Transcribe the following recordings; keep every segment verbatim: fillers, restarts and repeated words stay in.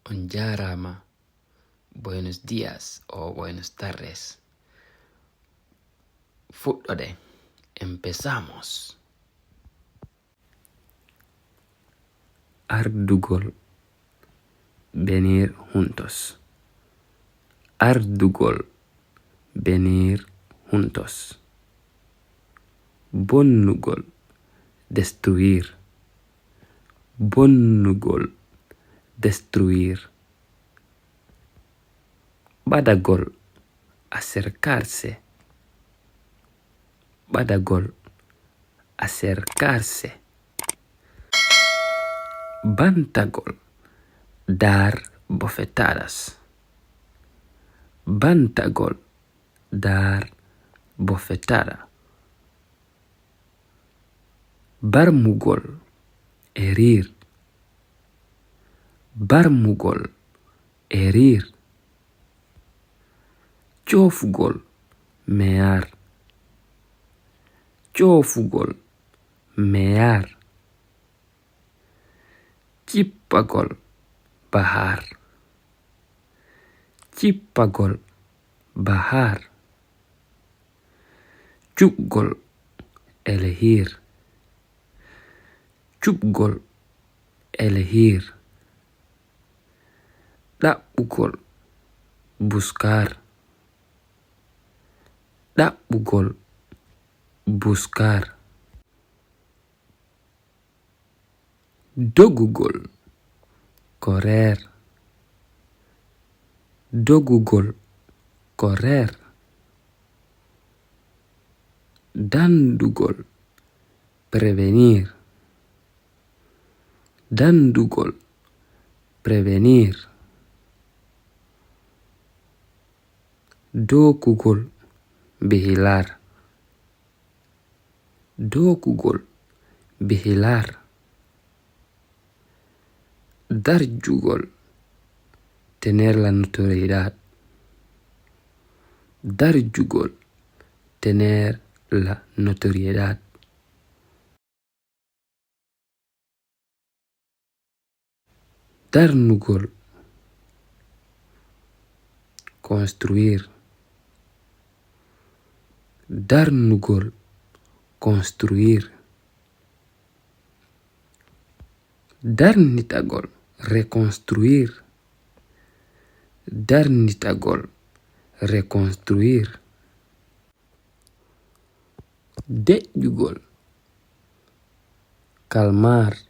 On jaaraama. Buenos días o buenas tardes. Fuɗɗoɗen. Empezamos. Ardugol. Venir juntos. Ardugol. Venir juntos. Bonnugol. Destruir. Bonnugol. Destruir. Ɓadagol. Acercarse. Ɓadagol. Acercarse. Bantagol. Dar bofetadas. Bantagol. Dar bofetada. Barmugol. Herir. Barmugol. Herir. Coofugol. Mear. Coofugol. Mear. Cippagol. Bajar. Cippagol. Bajar. Cuɓgol. Elegir. Cuɓgol. Elegir. Ɗaɓɓugol. Buscar. Ɗaɓɓugol. Buscar. Dogugol. Correr. Dogugol. Correr. Dandugol. Prevenir. Dandugol. Prevenir. Dookugol. Vigilar. Dookugol. Vigilar. Darjugol. Tener la notoriedad. Darjugol. Tener la notoriedad. Darnugol. Construir. Darnugol. Construir. Darnitagol. Reconstruir. Darnitagol. Reconstruir. Deƴƴugol. Calmarse.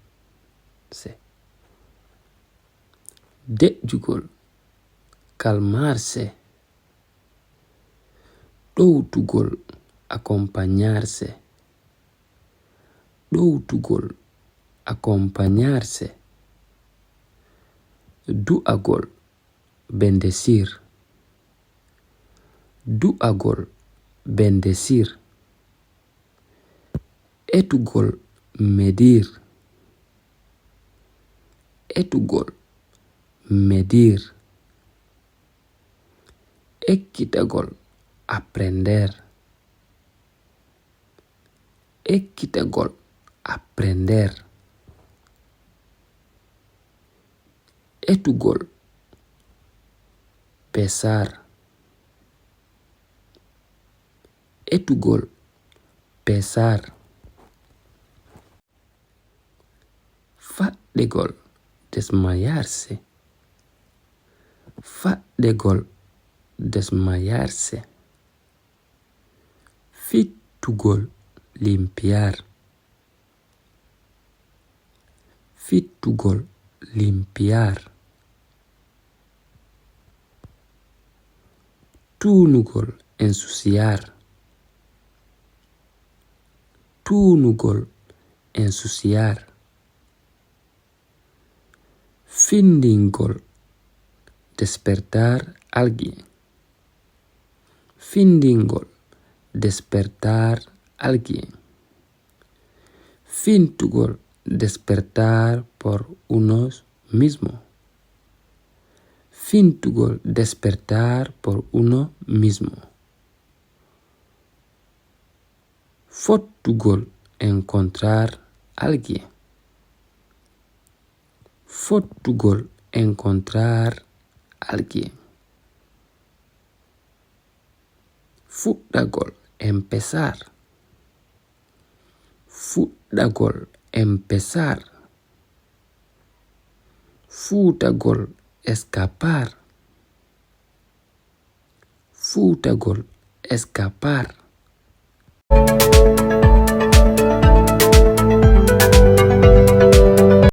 Deƴƴugol. Calmarse. Ɗowtugol. Acompañarse. Ɗowtugol. Acompañarse. Du'agol. Bendecir. Du'agol. Bendecir. Etugol. Medir. Etugol. Medir. Ekkitagol. Aprender. Ekkitagol. Aprender. Etugol. Pesar. Etugol. Pesar. Faɗɗegol. Desmayarse. Faɗɗegol. Desmayarse. Fittugol. Limpiar. Fittugol. Limpiar. Tuunugol. Ensuciar. Tuunugol. Ensuciar. Findingol. Despertar alguien. Findingol. Despertar alguien. Fintugol. Despertar por uno mismo. Fintugol. Despertar por uno mismo. Fottugol. Encontrar alguien. Fottugol. Encontrar alguien. Fuɗɗagol, empezar. Fuɗɗagol, empezar. Fuutagol, escapar. Fuutagol, escapar.